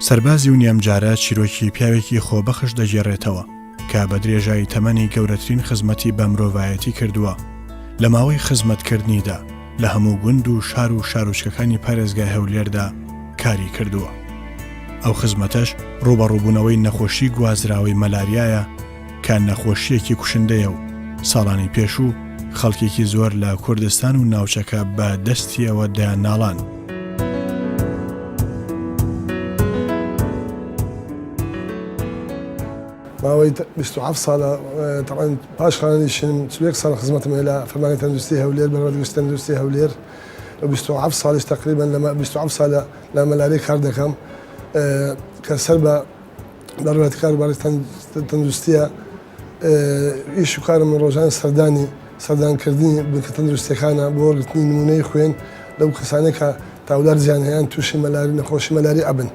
سەربازی و نیەمجارە چیرۆکی پیاوێکی خۆبەخش دەگێڕێتەوە کە بە درێژایی تەمەنی گەورەترین خزمەتی بە مرۆڤایەتی کردووە لە ماوەی خزمەتکردنیدا لە هەموو گوند و شار و شارۆچکەکانی پارێزگای هەولێردا کاری کردووە. ئەو خزمەتەش ڕووبەڕووبوونەوەی نەخۆشی گوازراوەی مەلاریایە کە نەخۆشییەکی کوشندەیە و ساڵانی پێشوو خەڵکێکی زۆر لە کوردستان و ناوچەکە بە دەستیەوە دەیانناڵان. ماوەی 27 ساڵە تەبعەن پاش خانەنشینم 41 ساڵ خزمەتم هەیە لە فەرمانگەی تەندروستی هەولێر بەڕێوەبەری گشتی تەندروستی هەولێر و 27 ساڵیش تەقریبەن لە 27 ساڵە لە مەلاری کار دەکەم کە سەر بە بەڕێوەبەرایەتی کاروباری تەندروستیە ئیش و کارم ڕۆژان سەردانی سەردانکردنی بنکە تەندروستیەکانە بۆ وەرگرتنی نمونەی خوێن لەو کەسانەی کە تاولار زیان هەیە تووشی مەلاری نەخۆشی مەلاری ئەبن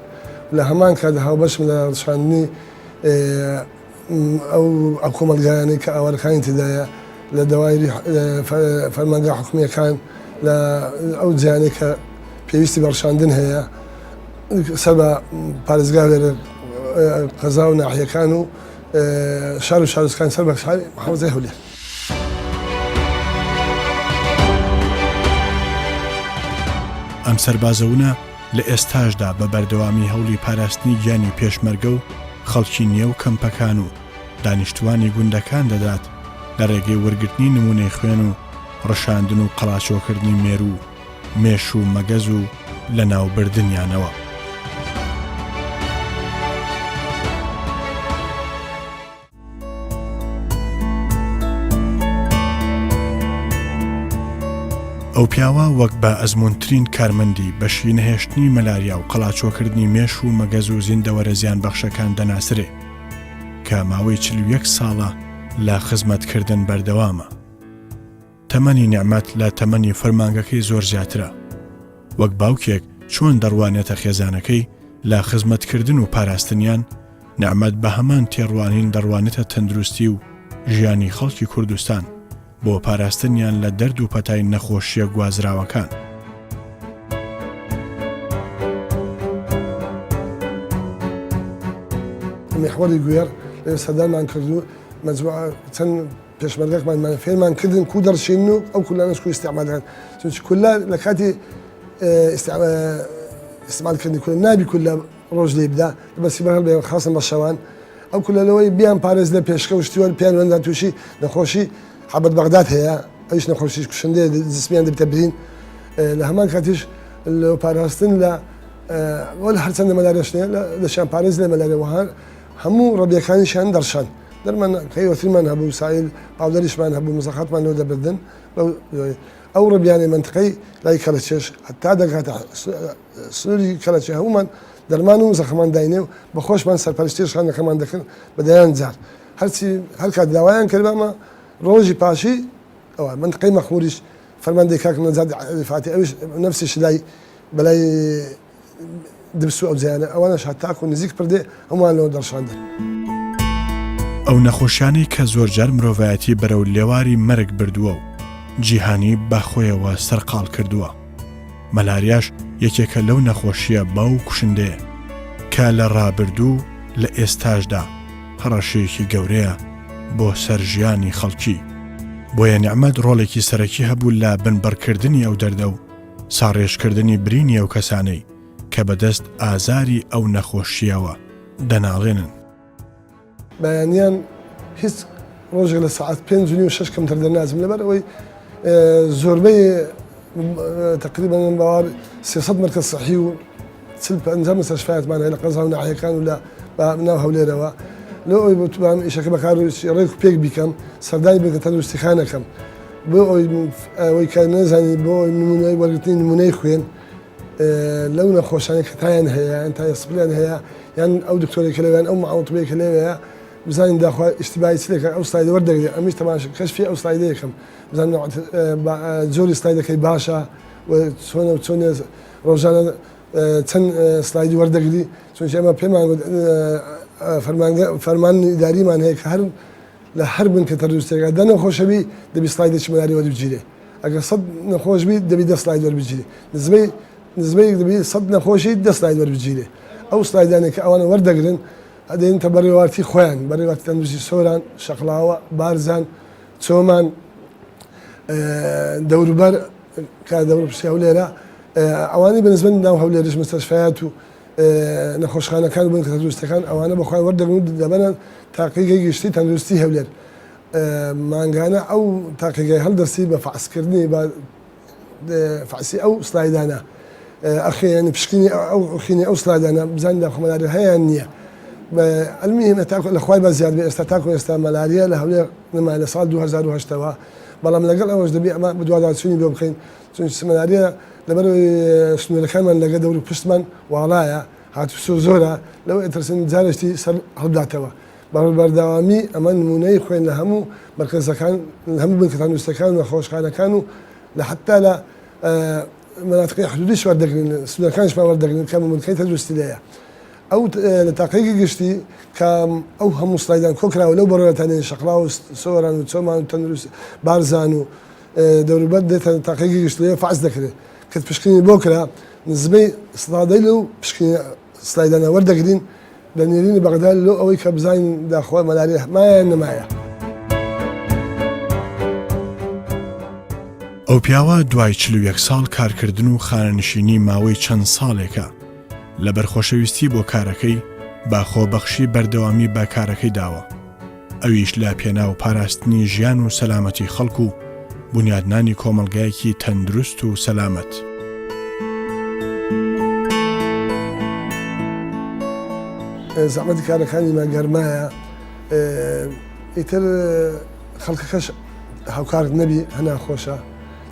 لە هەمان کات هاوبەشم لە ڕشاندنی ئەو ئەو کۆمەڵگایانەی کە ئاوارەکانی تێدایە لە دەوایری فەرمانگە حکومییەکان لە ئەو جیانەی کە پێویستی بە ڕشاندن هەیە سەر بە پارێزگا لێرە قەزا و ناحیەکان و شار و شارۆچکان سەر بە شاری محافزەی هەولێر. ئەم سەربازە ونە لە ئێستاشدا بە بەردەوامی هەوڵی پاراستنی گیانی پێشمەرگە و خەڵکی نێو کەمپەکان و دانیشتووانی گوندەکان دەدات لە ڕێگەی وەرگرتنی نموونەی خوێن و ڕشاندن و قەڵاچۆکردنی مێروو و مێش و مەگەز و لەناوبردنیانەوە. ئەو پیاوە وەک بە ئەزموونترین کارمەندی بەشی نەهێشتنی مەلاریا و قەڵاچۆکردنی مێش و مەگەز و زیندەوەرە زیانبەخشەکان دەناسرێ کە ماوەی 41 ساڵە لە خزمەتکردن بەردەوامە. تەمەنی نیعمەت لە تەمەنی فەرمانگەکەی زۆر زیاترە. وەک باوکێک چۆن دەڕوانێتە خێزانەکەی لە خزمەتکردن و پاراستنیان، نیعمەت بە هەمان تێڕوانین دەڕوانێتە تەندروستی و ژیانی خەڵکی کوردستان بۆ پاراستنیان لە دەرد و پەتای نەخۆشییە گوازراوەکان. میحوەری گوێڕ لەوێ سەردانمان کرد و مەجموعە چەند پێشمەرگەکمان مان فێرمان کردن کو دەڕشێنن و ئەو کولانەش کو ئیستعمال دەکەن چونکی کولە لە کاتی ئیستعمال کردنی کولە نابی کولە ڕۆژ لێ بدا بەسی بەهەڵ بێ خاصن بە شەوان ئەو کولە لەوەی بیان پارێز لە پێشکە و شتیوەر پیان وەندان تووشی نەخۆشی حەبەت بەغداد هەیە ئەویش نەخۆشیش کوشندەیە جسمیان دەبتە برین لە هەمان کاتیش لە پاراستن لە وەل هەرچەندە مەلارێش نیە لەشیان پارێز لە مەلارێ وەها هەموو ڕەبیەکانیشیان دەڕشان دەرمان کەیۆتریمان هەبوو سایل پاودەریشمان هەبوو مزەخاتمان لۆ دەبردن ئەو ڕەبیانەی مەنتقەی لای کەلەچێش هەتا دەگاتە سنووری کەلەچێ هەموومان دەرمان و زەخەمان داینێ و بە خۆشمان سەرپەرشتی ڕشانەکەمان دەکرد بە دەیان جار هەرچی هەر کات داوایان کردبامە ڕۆژی پاشی ئەوە مەنتقەی مەخموریش فەرماندەی کاک نەجات فاتی ئەویش نەفسی شلای بەلای دبس و ئەو جێیانە ئەوانەش هەتاکو نزیک پردێ هەمووان لەوە دەڕشاندن. ئەو نەخۆشیانەی کە زۆرجار مرۆڤایەتی بەرەو لێواری مەرگ بردووە و جیهانی بە خۆیەوە سەرقاڵ کردووە، مەلاریاش یەکێکە لەو نەخۆشییە باو و کوشندەیە کە لە ڕابردوو و لە ئێستاشدا هەڕەشەیەکی گەورەیە بۆ سەر ژیانی خەڵکی، بۆیە نیعمەت ڕۆڵێکی سەرەکی هەبوو لە بنبڕکردنی ئەو دەردە و ساڕێژکردنی برینی ئەو کەسانەی کە بەدەست ئازاری ئەو نەخۆشییەوە دەناڵێنن. بەیانیان هیچ ڕۆژێک لە سەعات پێنج و نیو شەش کەمتر دەرناچم لەبەر ئەوەی زۆربەی تقریبا باوەڕ 300 مرکز صحی و 40 50 مستشفیاتمان هەیە لە قەزا و ناحیەکان و لە ناو هەولێرەوە لۆ ئەوەی بتوانم ئیشەکە بەکار ڕێک و پێک بیکەم سەردانی بنکە تەندروستیخانەکەم بۆ ئەوەی کە نەزانی بۆ نمونەی وەرگرتنی نمونەی خوێن لەو نەخۆشانەی کە تایان هەیە یان تای سپلیان هەیە یان ئەو دکتۆرێک کە لەوێن ئەو معاونتبێک کە لەوێیە بزانین داخوا ئیشتبای چ دەکات ئەو سلایدە وەردەگرێ ئەمیش تەماش کەشفی ئەو سلایدە یەکەم بزانم جۆری سلایدەکەی باشە و چۆنە و چۆنە ڕۆژانە چەند سلایدی وەردەگری چونکە ئێمە پێمان گوت فەرمانگە فەرمان ئیداریمان هەیە کە هەر لە هەر بنکە تەندروستیەکە دە نەخۆش هەبی دەبی سلایدێکی مەلاری وەربگیرێ ئەگەر سەد نەخۆش بی دەبی دە سلاید وەربگیرێ نزبەی نزبەی دەبی سەد نەخۆشی دە سلاید وەربگیرێ. ئەو سلایدانەی کە ئەوانە وەردەگرن ئەدەینتە بەڕێوەبەرتی خۆیان، بەڕێوەبەرتی تەندروستی سۆران، شەقڵاوە، بارزان، چۆمان، دەوروبەر کە دەوروپشتی هەولێرە، ئەوانەی بە نسبەت ناو هەولێریش مستەشفیات و نەخۆشخانەکان و بنکە تەندروستیەکان ئەوانە بە خۆیان وەردەگرن و دەبەنە تاقیگەی گشتی تەندروستی هەولێر. مانگانە ئەو تاقیگەی هەڵدەستی بە فەحسکردنی بە فەحسی ئەو سلایدانە ئەخێ یانی پشکنی ئەو خینی ئەو سلایدانە بزانین داخۆ مەلاریا هەیە یان نییە المهم تاکو لە خوای بە زیاد بێ ئێستا تاکو ئێستا مەلاریا لە هەولێر نەما لە ساڵ 2008 ەوە بەڵام لەگەڵ ئەوەش دەبێ ئەمە بدواداچوونی بۆ بکەین چون مەلاریا لەبەر سنوورەکانمان لەگە دەور و پشتمان واڵایە هاتوچۆ زۆرە لەو ئەترسن جارێکی سەر هەڵبداتەوە بە بەردەوامی ئەمە نموونەی خوێن لە هەموو مەرکەزەکان لە هەموو بنکە تەندروستیەکان و نەخۆشخانەکان و لە حەتا لە مەناتقی حدودیش وەردەگرین سنوورەکانیشمان وەردەگرین کە بنکەی تەندروستی لێیە ئەو لە تاقیگەی گشتی کە ئەو هەموو سلایدان کۆکراوە لەو بەڕێوەتانەی شەقڵاوە و سۆران و چۆمان و تەندروست بارزان و دەوروبەر دێتە تاقیگەی گشتی لێ فەحس دەکرێت کە پشکنینی بۆ کرا نزیکەی سەدەی لەو پشکنینە سلایدانە وەردەگرین دەنێرینە بەغدا لۆ ئەوەی کە بزانین داخوا مەلاریا مایە یان نەمایە. ئەو پیاوە دوای 41 ساڵ کارکردن و خانەنشینی ماوەی چەند ساڵێکە لەبەر خۆشەویستی بۆ کارەکەی بە خۆبەخشی بەردەوامی بە کارەکەی داوە. ئەویش لە پێناو پاراستنی ژیان و سەلامەتی خەڵک و بونیادنانی کۆمەڵگایەکی تەندروست و سەلامەت. زەحمەتی کارەکانی مە گەرمایە ئیتر خەڵکەکەش هاوکارت نەبی هەنا خۆشە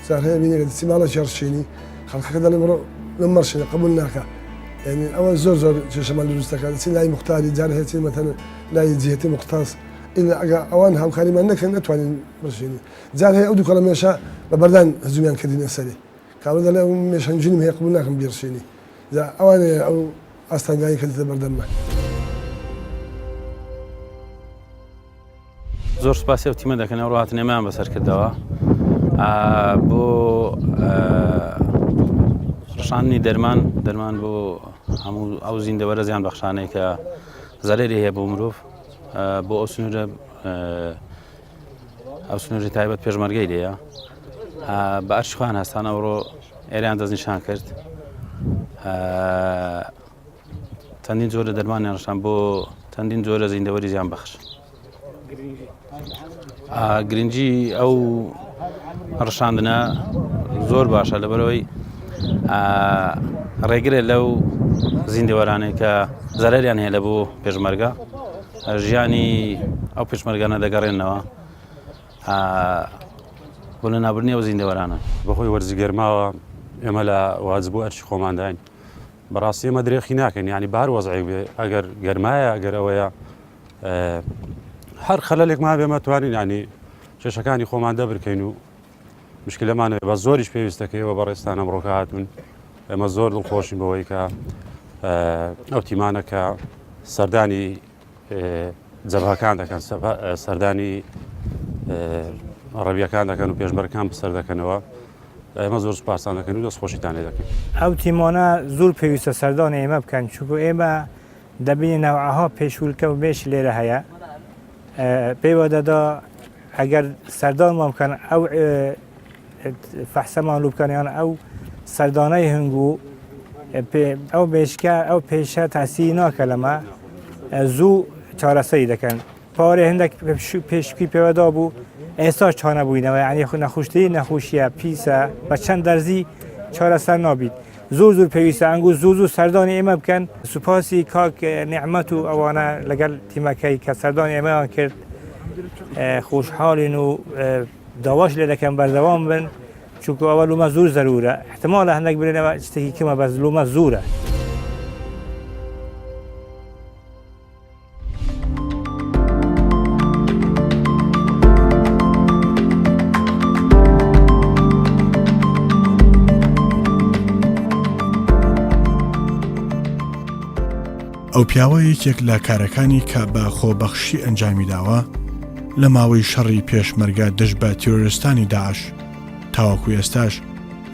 جار هەیە بینێ دەچی ماڵێکی ڕشینی خەڵکەکە دەڵێ بڕۆ لەم مەڕشینە قبول ناکا یعنی ئەوە زۆر زۆر کێشەمان دروست دەکات دەچین لای موختاری جار هەیە چین مەتەن لای جیهەتی موختاس ئیلا ئەگە ئەوان هاوکاریمان نەکەن نەتوانین بڕشێنین جار هەیە ئەو دووکەڵە مێشە بە بەردان هجومیان کردینە سەری کابرا دەڵێ ئەو مێش هەنجوینم هەیە قبول ناکەم بیڕشێنی جا ئەوانەیە ئەو ئاستەنگانی کە دێتە بەردەممان. زۆر سوپاسی ئەو تیمە دەکەن ئەوڕۆ هاتن ئێمەیان بەسەر کردەوە بۆ ڕشاندنی دەرمان دەرمان بۆ هەموو ئەو زیندەوەرە زیان بەخشانەی کە زەرەری هەیە بۆ مرۆڤ بۆ ئەو سنوورە ئەو سنووری تایبەت پێشمەرگەی لێیە بە ئەرچ خۆیان هەستان ئەوڕۆ ئێریان دەستنیشان کرد چەندین جۆرە دەرمانیان ڕشان بۆ چەندین جۆرە زیندەوەری زیان بەخش گرنگی ئەو ڕشاندنە زۆر باشە لەبەرەوەی ڕێگرە لەو زیندەوەرانەی کە زەرەریان هەیە لە بۆ پێشمەرگە ژیانی ئەو پێشمەرگانە دەگەڕێنەوە بۆ لە نابردنی ئەو زیندەوەرانە. بەهۆی وەرزی گەرماوە ئێمە لە واجب و ئەرکی خۆمانداین بەڕاستی ئێمە درێخی ناکەین یعنی بە هەر وەزعێک بێ ئەگەر گەرمایە ئەگەر ئەوەیە هەر خەلەلێک ما بێمە توانین ینی کێشەکانی خۆمان دەبرکەین و مشکلەمان بە زۆریش پێویستەکە ئێوە بەڕێزتان ئەمڕۆکە هاتوون ئێمە زۆر دڵخۆشین بەوەی کە ئەو تیمانە کە سەردانی جەبهەکان دەکەن سەردانی ڕەبیەکان دەکەن و پێشمەرگەکان بەسەر دەکەنەوە ئێمە زۆر سوپاستان دەکەن و دەستخۆشیتان لێ دەکەین. ئەو تیمانە زۆر پێویستە سەردانی ئێمە بکەن چونکو ئێمە دەبینین نەوعەها پێشولکە و مێش لێرە هەیە پێوە دەدا ئەگەر سەردانمان بکەن ئەو فەحسەمان لو بکەن یان ئەو سەردانەی هەنگو ئەو مێشکە ئەو پێشە تاسی ناکە لەمە زوو چارەسەری دەکەن پارێ هەندێک پێشکی پێوەدا بوو ئێستا چانە بووینەوە یعنی خو نەخۆشتری نەخۆشیە پیسە بە چەند دەرزی چارەسەر نابیت زۆر زۆر پێویستە ئەنگو زوو زوو سەردانی ئێمە بکەن سوپاسی کاک نیعمەت و ئەوانە لەگەڵ تیمەکەی کە سەردانی ئێمەیان کرد خۆشحاڵین و داواش لێ دەکەم بەردەوام بن چونکە ئەوە لومە زۆر زەرورە احتمالە هەندێک برێنەوە شتێکی کەمە بەس لومە زۆرە. ئەو پیاوە یەکێک لە کارەکانی کە بە خۆبەخشی ئەنجامی داوە لە ماوەی شەڕی پێشمەرگە دژ بە تیرۆرستانی داعش تاوەکو ئێستاش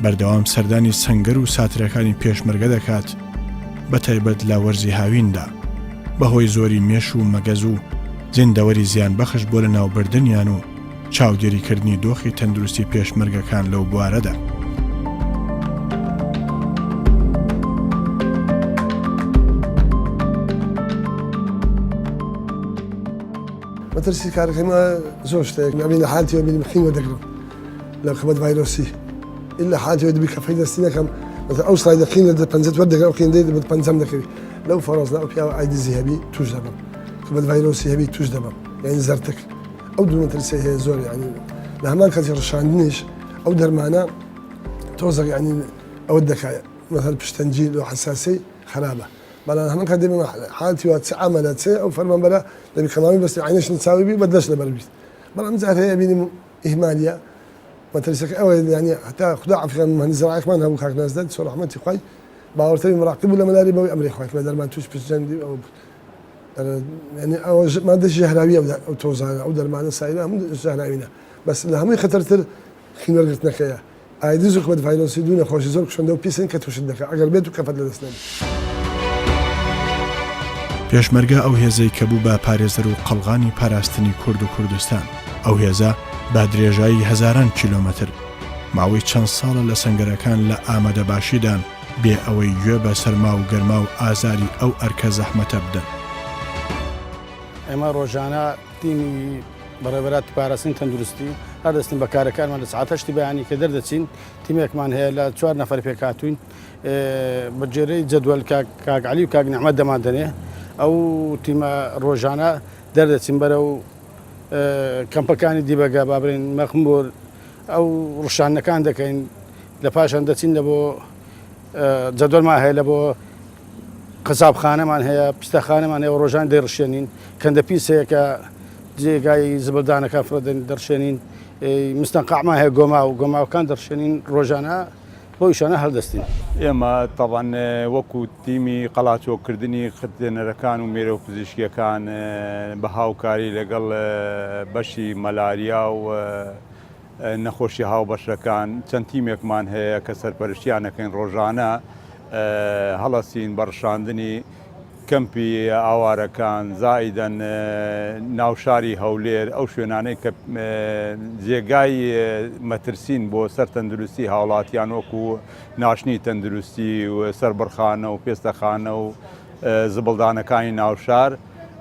بەردەوام سەردانی سەنگەر و ساترەکانی پێشمەرگە دەکات. بەتایبەت لە وەرزی هاویندا بەهۆی زۆری مێش و مەگەز و زیندەوەری زیانبەخش بۆ لەناوبردنیان و چاودێریکردنی دۆخی تەندروستی پێشمەرگەکان لەو بوارەدا. مەترسی کارەکەی مە زۆر شتێک ئەبینە حالتی ئەبینم خین وەدەگرم لە خبەت ڤایرۆسی ئللا حالتی وەدبی کەفەی دەستی نەکەم مثلا ئەو سای دەقین لە پەنجەت وەردەگرم ئەو قیندەی بە پەنجەم دەکەوی لەو فەڕەزدا ئەو پیاوە ئایدزی هەبی توش دەبم خبەت ڤایرۆسی هەبی توش دەبم یعنی زەرتک ئەو دوو مەترسی هەیە زۆر یعنی لە هەمان کاتی ڕشاندنیش ئەو دەرمانە تۆزەک یعنی ئەوە دەکات مثلا پشتەنجی لۆ حساسی خرابە بەڵام هەمان کات دەبێ حالتی وا چ عەمەلە چ ئەو فەرمانبەرە دەبی کەمامی بەستی عینەش نچاوی بی بە دەست لەبەر بیت بەڵام جار هەیە بینیم ئیهمالیە مەترسەکە ئەوە یعنی هەتا خودا عەفیان مهندس زراعەکمان هەبوو کاک نازدەن سۆر ڕەحمەتی خوای باوەڕتەوی مراقب بوو لە مەلاری بەوەی ئەمری خوای لە دەرمان توش پشتجەندی ئەوە بوو یعنی ئەوە مادە ژەهراویە ئەو تۆزانە ئەو دەرمانە سایلە هەموو ژەهراوینە بەس لە هەمووی خەتەرتر خینوەرگرتنەکەیە ئایدز و کبد ڤایرۆسی دوو نەخۆشی زۆر کوشندە و پیسن کە توشت دەکا ئەگەر بێت و کەفت لەدەست نەدەی. پێشمەرگە ئەو هێزەی کە بوو بە پارێزەر و قەڵغانی پاراستنی کورد و کوردستان، ئەو هێزە بە درێژایی هەزاران کیلۆمەتر، ماوەی چەند ساڵە لە سەنگەرەکان لە ئامادەباشیدان بێ ئەوەی گوێ بە سەرما و گەرما و ئازاری ئەو ئەرکە زەحمەتە بدەن. ئێمە ڕۆژانە تیمی بەڕێوەبەراتی پاراستنی تەندروستی هەردەستین بە کارەکانمان لە سەعات هەشتی بەیانی کە دەردەچین تیمێکمان هەیە لە چوار نەفەر پێکهاتووین بە گوێرەی جەدوەل کاک عەلی و کاک نعمەت دەماندەنێ ئەو تیمە ڕۆژانە دەردەچین بەرەو کەمپەکانی دیبەگە بابرین مەخمور ئەو ڕشانەکان دەکەین لە پاشان دەچین لە بۆ جەدوەلمان هەیە لە بۆ قەسابخانەمان هەیە، پیستەخانەمان هەیە و ڕۆژان دەیڕشێنین، کەندە پیس هەیە کە جێگای زبڵدانەکان فڕێدەین دەڕشێنین، مستەنقاعمان هەیە گۆماو، گۆماوەکان دەڕشێنین ڕۆژانە بەو ئیشانە هەڵدەستین. ئێمە تەبعەن وەکو تیمی قەڵاچۆکردنی قرتێنەرەکان و مێرەو پزیشکیەکان بە هاوکاری لەگەڵ بەشی مەلاریا و نەخۆشیە هاوبەشەکان، چەند تیمێکمان هەیە کە سەرپەرشتیان ئەکەین ڕۆژانە هەڵەسین بە ڕشاندنی کەمپی ئاوارەکان، زائیدەن ناو شاری هەولێر ئەو شوێنانەی کە جێگای مەترسین بۆ سەر تەندروستی هاوڵاتیان وەکو ناشتنی تەندروستی و سەربڕخانە و پێستەخانە و زبڵدانەکانی ناوشار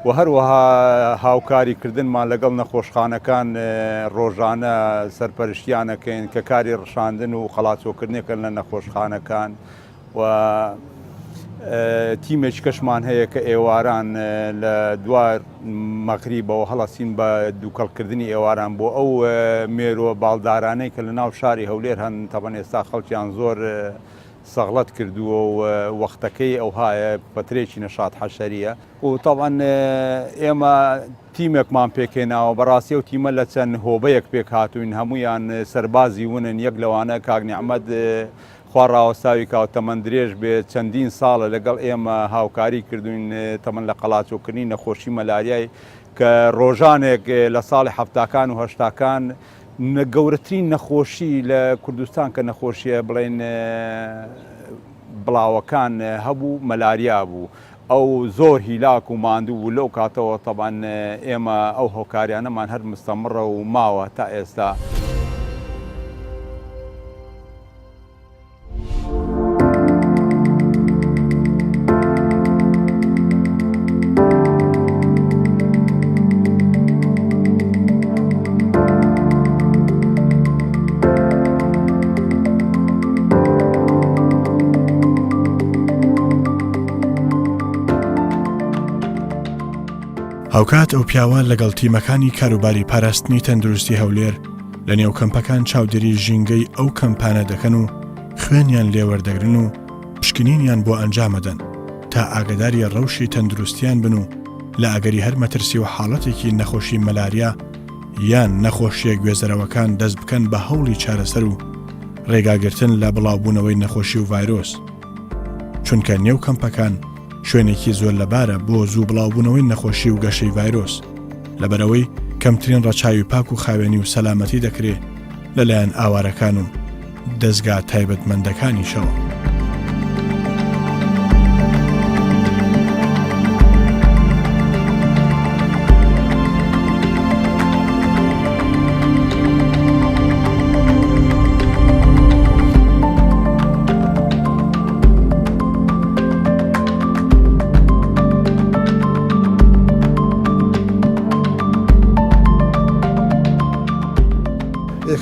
و هەروەها هاوکاری کردنمان لەگەڵ نەخۆشخانەکان ڕۆژانە سەرپەرشتیانەکەین کە کاری ڕشاندن و قەڵاچۆکردنێکن لە نەخۆشخانەکان و تیمێکی کەشمان هەیە کە ئێواران لە دوار مەغریبەوە هەڵەسین بە دووکەڵکردنی ئێواران بۆ ئەو مێروە باڵدارانەی کە لە ناو شاری هەولێر هەن تەبەن ئێستا خەڵکیان زۆر سەغڵەت کردووە و وەختەکەی ئەوهایە فەترەیەکی نەشات حەشەریە و تەبعەن ئێمە تیمێکمان پێکهێناوە بەڕاستی ئەو تیمە لە چەند هۆبەیەک پێکهاتووین هەمویان سەربازی ونن یەک لەوانە کاک نیعمەت خوا ڕاوەستاوی کا و تەمەن درێژ بێ چەندین ساڵە لەگەڵ ئێمە هاوکاری کردوین تەمەن لە قەڵاچۆکردنی نەخۆشی مەلاریای کە ڕۆژانێک لە ساڵی حەفتاکان و هەشتاکان گەورەترین نەخۆشی لە کوردستان کە نەخۆشیە بڵێن بڵاوەکان هەبوو مەلاریا بوو ئەو زۆر هیلاک و ماندوو بوو لەو کاتەوە تەبعەن ئێمە ئەو هۆکاریانەمان هەر مستەمڕە و ماوە تا ئێستا. هاوکات ئەو پیاوە لەگەڵ تیمەکانی کاروباری پاراستنی تەندروستی هەولێر لە نێو کەمپەکان چاودێری ژینگەی ئەو کەمپانە دەکەن و خوێنیان لێوەردەگرن و پشکنینیان بۆ ئەنجامەدەن تا ئاگداری ڕەوشی تەندروستیان بن و لە ئەگەری هەر مەترسی و حاڵەتێکی نەخۆشی مەلاریا یان نەخۆشیە گوێزەرەوەکان دەست بکەن بە هەوڵی چارەسەر و ڕێگاگرتن لە بڵاوبوونەوەی نەخۆشی و ڤایرۆس چونکە نێو کەمپەکان شوێنێکی زۆر لەبارە بۆ زوو بڵاوبوونەوەی نەخۆشی و گەشەی ڤایرۆس لەبەرئەوەی کەمترین ڕەچاوی پاک و خاوێنی و سەلامەتی دەکرێ لەلایەن ئاوارەکان و دەزگا تایبەتمەندەکانیشەوە.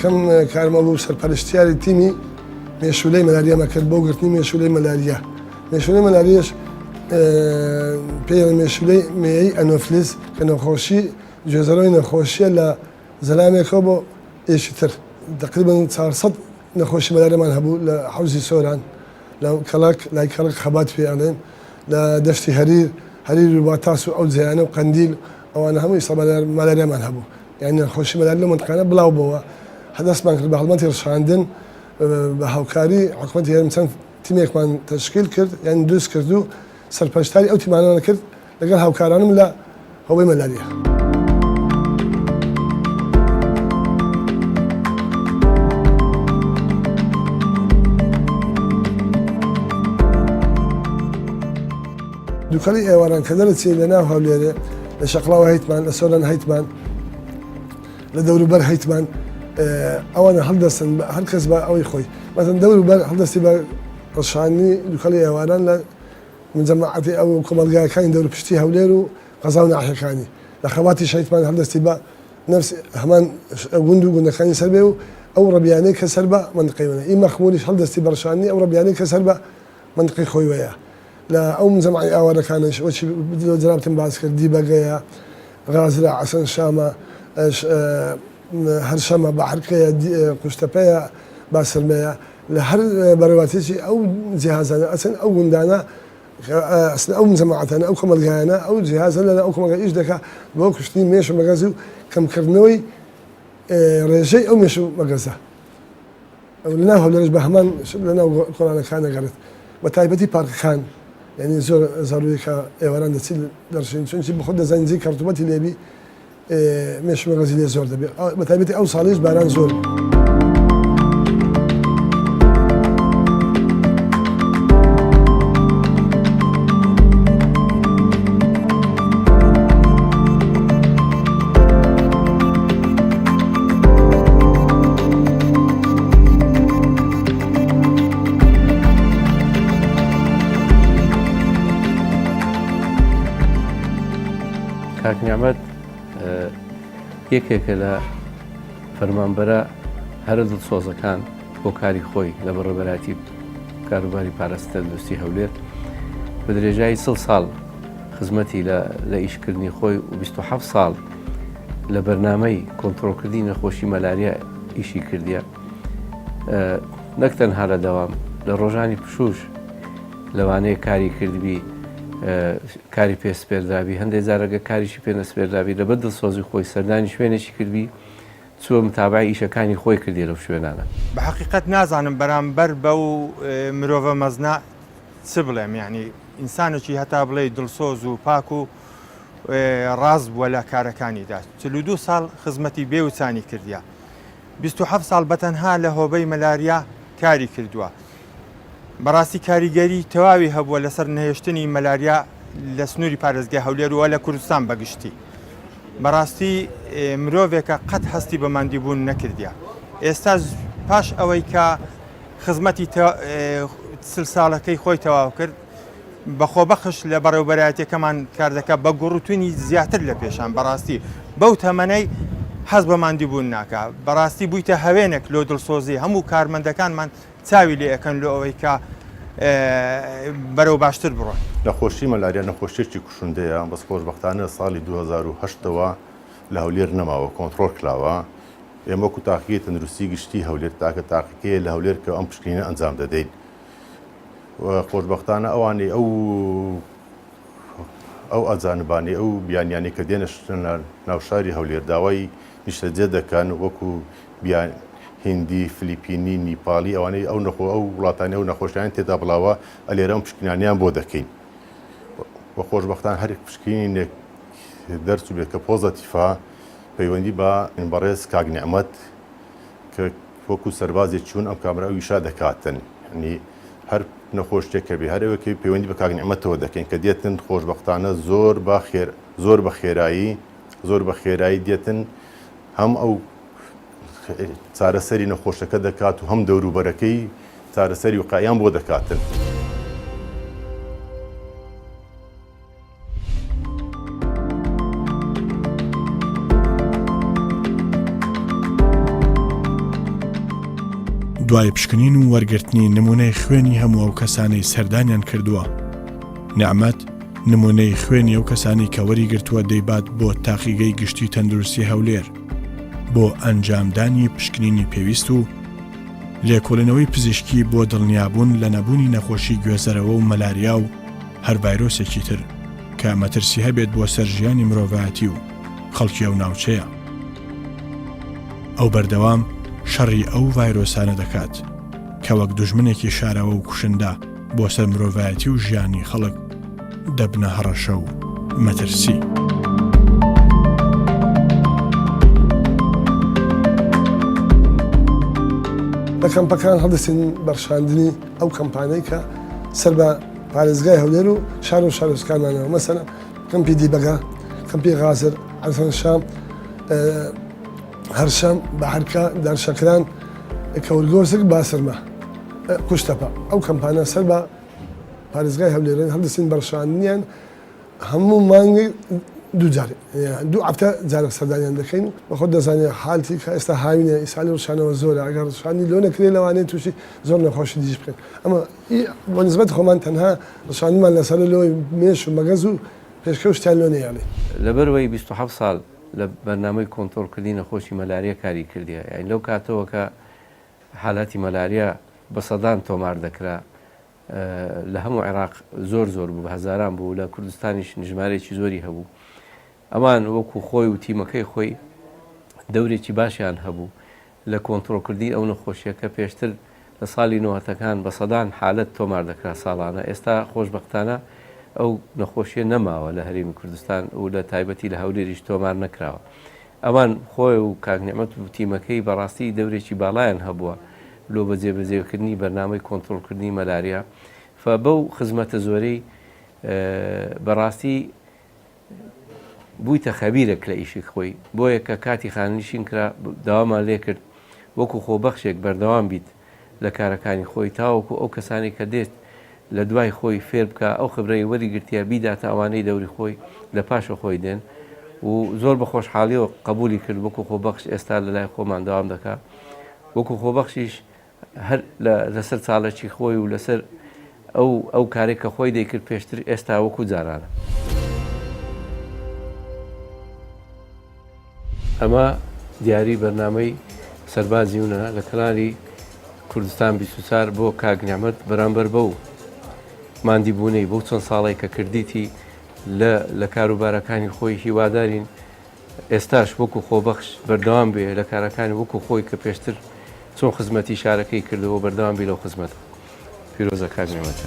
یەکەم کارمە بوو سەرپەرشتیاری تیمی مێشولەی مەلاریامە کرد بۆ گرتنی مێشولەی مەلاریا. مێشولەی مەلاریەش پێیان مێشولەی مێی ئەنۆفلیس کە نەخۆشی گوێزەرەوەی نەخۆشیە لە زەلامێکەوە بۆ یەکی تر. تەقریبەن 400 نەخۆشی مەلاریامان هەبوو لە حەوزی سۆران لە کەڵک لای کەڵک خەبات پێ ئەڵێن لە دەشتی هەریر هەریر و باتاس و ئەو جێیانە و قەندیل ئەوانە هەموو ئیستا مەلاریامان هەبوو یانی نەخۆشی مەلاریا لەو مەنتقانە بڵاو بۆوە دەستمان کرد بە هەڵمەتی ڕشاندن بە هاوکاری حکومەتی هەرێم چەند تیمێکمان تەشکیل کرد یان دروست کرد و سەرپەرشتاری ئەو تیمانەمان کرد لەگەڵ هاوکارانم لە هۆبەی مەلاریا. دوکەڵی ئێواران کە دەرەچین لە ناو هەولێرێ لە شەقڵاوە هەیتمان لە سۆران هەیتمان لە دەوروبەر هەیتمان ئەوانە هەڵدەستن هەر کەس بە ئەوەی خۆی مەسەن دەوروبەر هەڵدەستی بە ڕشانی دوکەڵی ئێواران لە مجەمەعاتی ئەو کۆمەڵگاکانی دەوروپشتی هەولێر و قەزا و ناحیەکانی لە خەباتی شەهیدمان هەڵدەستی بە نفس هەمان گوند و گوندەکانی سەر بێ و ئەو ڕەبیانەی کە سەر بە مەنتقەی وەنە ئی مەخموریش هەڵدەستی بە ڕشاندنی ئەو ڕەبیانەی کە سەر بە مەنتقەی خۆی وەیە لە ئەو مجەمەعی ئاوارەکانیش وەکی جەنابتم باس کرد دیبەگەیە غازرە عەسەن شامە هەرشەمە بەحرکەیە قوشتەپەیە باسرمەیە لە هەر بەڕێواتێکی ئەو جیهازانە ئەچن ئەو گوندانە ئەسن ئەو جەماعەتانە ئەو کۆمەڵگایانە ئەو جیهازە لە ئەو کۆمەڵگا ئیش دەکا بۆ کوشتنی مێش و مەگەز و کەمکردنەوەی ڕێژەی ئەو مێش و مەگەزە لە ناو هەولێرش بە هەمان شت لە ناو کۆڵانەکان ئەگەڕێت بە تایبەتی پارکەکان یعنی زۆر زەروری کە ئێواران دەچیت دەڕشین چونکی بەخۆت دەزانین جێی کە ڕتوبەتی لێبی مێش و مەگەزی لێ زۆر دەبێت بە تایبەتی ئەو ساڵیش باران زۆر بوو. کاک نیعمەت یەکێکە لە فەرمانبەرە هەرە دڵسۆزەکان بۆ کاری خۆی لە بەڕێوەبەرایەتی کاروباری پاراستنی تەندروستی هەولێر بە درێژایی چڵ ساڵ خزمەتی لە ئیشکردنی خۆی و 27 ساڵ لە بەرنامەی کۆنترۆڵکردنی نەخۆشی مەلاریا ئیشی کردیە نەک تەنها لە دەوام لە ڕۆژانی پشوش لەوانەیە کاری کردبی کاری پێ سپێردرابی هەندێک جارەگە کاریشی پێ نەسپێردرابی لەبەر دڵسۆزی خۆی سەردانی شوێنێکی کردبی چووە متابعەی ئیشەکانی خۆی کردیە لەو شوێنانە. بە حەقیقەت نازانم بەرامبەر بەو مرۆڤە مەزنە چ بڵێم یانی ئینسانێکی هەتا بڵێی دڵسۆز و پاک و ڕاست بووە لە کارەکانیدا 42 ساڵ خزمەتی بێ وچانی کردیە 27 ساڵ بەتەنها لە هۆبەی مەلاریا کاری کردووە بەڕاستی کاریگەری تەواوی هەبووە لەسەر نەهێشتنی مەلاریا لە سنووری پارێزگای هەولێر و لە کوردستان بەگشتی بەڕاستی مرۆڤێکە قەت هەستی بە ماندیبوون نەکردە ئێستا پاش ئەوەی کە خزمەتی چل ساڵەکەی خۆی تەواو کرد بە خۆبەخش لە بەڕێوبەرایەتەکەمان کار دەکات بە گوڕوتونی زیاتر لە پێشان بەڕاستی بەو تەمەنەی حەز بە ماندیبوون ناکا بەڕاستی بوویتە هەوێنێک لۆ دڵسۆزی هەموو کارمەندەکانمان چاوی لێ ئەکەن لۆ ئەوەی کە بەرەو باشتر بڕۆن. نەخۆشی مەلاریا نەخۆشیەکی کوشندەیە، بەس خۆشبەختانە لە ساڵی 2008 ەوە لە هەولێر نەماوە، کۆنتڕۆڵ کراوە. ئێمە وەکو تاقیگەی تەندروستی گشتی هەولێر تاکە تاقیگەیە لە هەولێر کە ئەم پشکنینە ئەنجام دەدەین. خۆشبەختانە ئەوانەی ئەو ئەو ئەجانبانەی ئەو بیانیانەی کە دێنە ناو شاری هەولێر داوای نیشتەجێ دەکەن وەکو بیان هیندی فلیپینی نیپالی ئەوانەی ئەو نەخۆ ئەو وڵاتانی ئەو نەخۆشیان تێدا بڵاوە ئەلێرە ئەم پشکنانیان بۆ دەکەین و خۆشبەختان هەر پشکینێک دەرچوو بێت کە پۆزەتیفە پەیوەندی بە بەڕێز کاک نیعمەت کە وەکو سەربازێک چوون ئەم کامرا ئەو ئیشە دەکاتن یعنی هەر نەخۆشتێک کە بێ هەر ئەوێ کە پەیوەندی بە کاک نیعمەتەوە دەکەین کە دێتن خۆشبەختانە زۆر بە خێر زۆر بە خێرایی زۆر بە خێرایی دێتن هەم ئەو چارەسەری نەخۆشەکە دەکات و هەم دەوروبەرەکەی چارەسەری وقایان بۆ دەکاتن. دوای پشکنین و وەرگرتنی نمونەی خوێنی هەموو ئەو کەسانەی سەردانیان کردووە، نیعمەت نمونەی خوێنی ئەو کەسانەی کە وەریگرتووە دەیبات بۆ تاقیگەی گشتی تەندروستی هەولێر بۆ ئەنجامدانی پشکنینی پێویست و لێکۆڵینەوەی پزیشکی بۆ دڵنیابوون لە نەبوونی نەخۆشی گوێزەرەوە و مەلاریا و هەر ڤایرۆسێکی تر کە مەترسی هەبێت بۆ سەر ژیانی مرۆڤایەتی و خەڵکی ئەو ناوچەیە. ئەو بەردەوام شەڕی ئەو ڤایرۆسانە دەکات کە وەک دوژمنێکی شاراوە و کوشندە بۆ سەر مرۆڤایەتی و ژیانی خەڵک دەبنە هەڕەشە و مەترسی. لە کەمپەکان هەڵدەستین بە ڕشاندنی ئەو کەمپانەی کە سەر بە پارێزگای هەولێر و شار و شارۆچکانمانەوە مەسەلەن کەمپی دیبەگە، کەمپی غازر، عەرزان شام، هەرشەم، بەحرکە، دارشەکران، کەورگۆسک، باسرمە، قوشتەپە. ئەو کەمپانە سەر بە پارێزگای هەولێرن، هەڵدەستین بە ڕشاندنیان هەموو مانگێک دوو جار دوو هەفتە جارێک سەردانیان دەکەین. بە خۆت دەزانی حالتی کە ئێستا هاوینە ئیسهالی ڕشانەوە زۆرە، ئەگەر ڕشاندنی لۆ نەکرێ لەوانەیە تووشی زۆر نەخۆشی دیش بکەن. ئەمە بە نسبەت خۆمان تەنها ڕشاندنمان لەسەرە لۆی مێش و مەگەز و پێشکەوت شتیان لۆ نەیەڵین. لەبەروەی 27 ساڵ لە بەرنامەی کۆنتۆرڵکردنی نەخۆشی مەلاریا کاری کردیە یانی لەو کاتەوە کە حالاتی مەلاریا بە سەدان تۆمار دەکرا لە هەموو عێراق زۆر زۆر بوو بە هەزاران بوو لە کوردستانیش ژمارەیەکی زۆری هەبوو ئەمان وەکو خۆی و تیمەکەی خۆی دەورێکی باشیان هەبوو لە کۆنترۆڵکردنی ئەو نەخۆشیە کە پێشتر لە ساڵی نۆهەتەکان بە سەدان حالەت تۆمار دەکرا ساڵانە، ئێستا خۆشبەختانە ئەو نەخۆشیە نەماوە لە هەرێمی کوردستان و لە تایبەتی لە هەولێریش تۆمار نەکراوە. ئەوان خۆی و کاک نیعمەت و تیمەکەی بەڕاستی دەورێکی باڵایان هەبووە لۆ بە جێبەجێکردنی بەرنامەی کۆنترۆڵکردنی مەلاریا فە بەو خزمەتە زۆرەی بەڕاستی بوویتە خەبیرێک لە ئیشی خۆی، بۆیە کە کاتی خانەنشین کرا داوامان لێکرد وەکو خۆبەخشێک بەردەوام بیت لە کارەکانی خۆی تاوەکو ئەو کەسانەی کە دێت لە دوای خۆی فێر بکا ئەو خبرەی وەریگرتیە بیداتە ئەوانەی دەوری خۆی لە پاشە خۆی دێن و زۆر بە خۆشحاڵیەوە قبولی کرد وەکو خۆبەخش ئێستا لە لای خۆمان دەوام دەکا وەکو خۆبەخشیش هەر لەسەر چاڵەکی خۆی و لەسەر ئەو ئەو کارێک کە خۆی دەیکرد پێشتر ئێستا وەکو جارانە. ئەمە دیاری بەرنامەی سەربازیونە لە کەنالی کوردستان 24 بۆ کاک نیعمەت بەرامبەر بەو ماندیبوونەی بەو چەند ساڵەی کە کردیتی لە لە کاروبارەکانی خۆی هیوادارین ئێستاش وەکو خۆبەخش بەردەوام بێ لە کارەکانی وەکو خۆی کە پێشتر چۆن خزمەتی شارەکەی کردەوە بەردەوام بی لەو خزمەتە. پیرۆزە کاک نعمەت.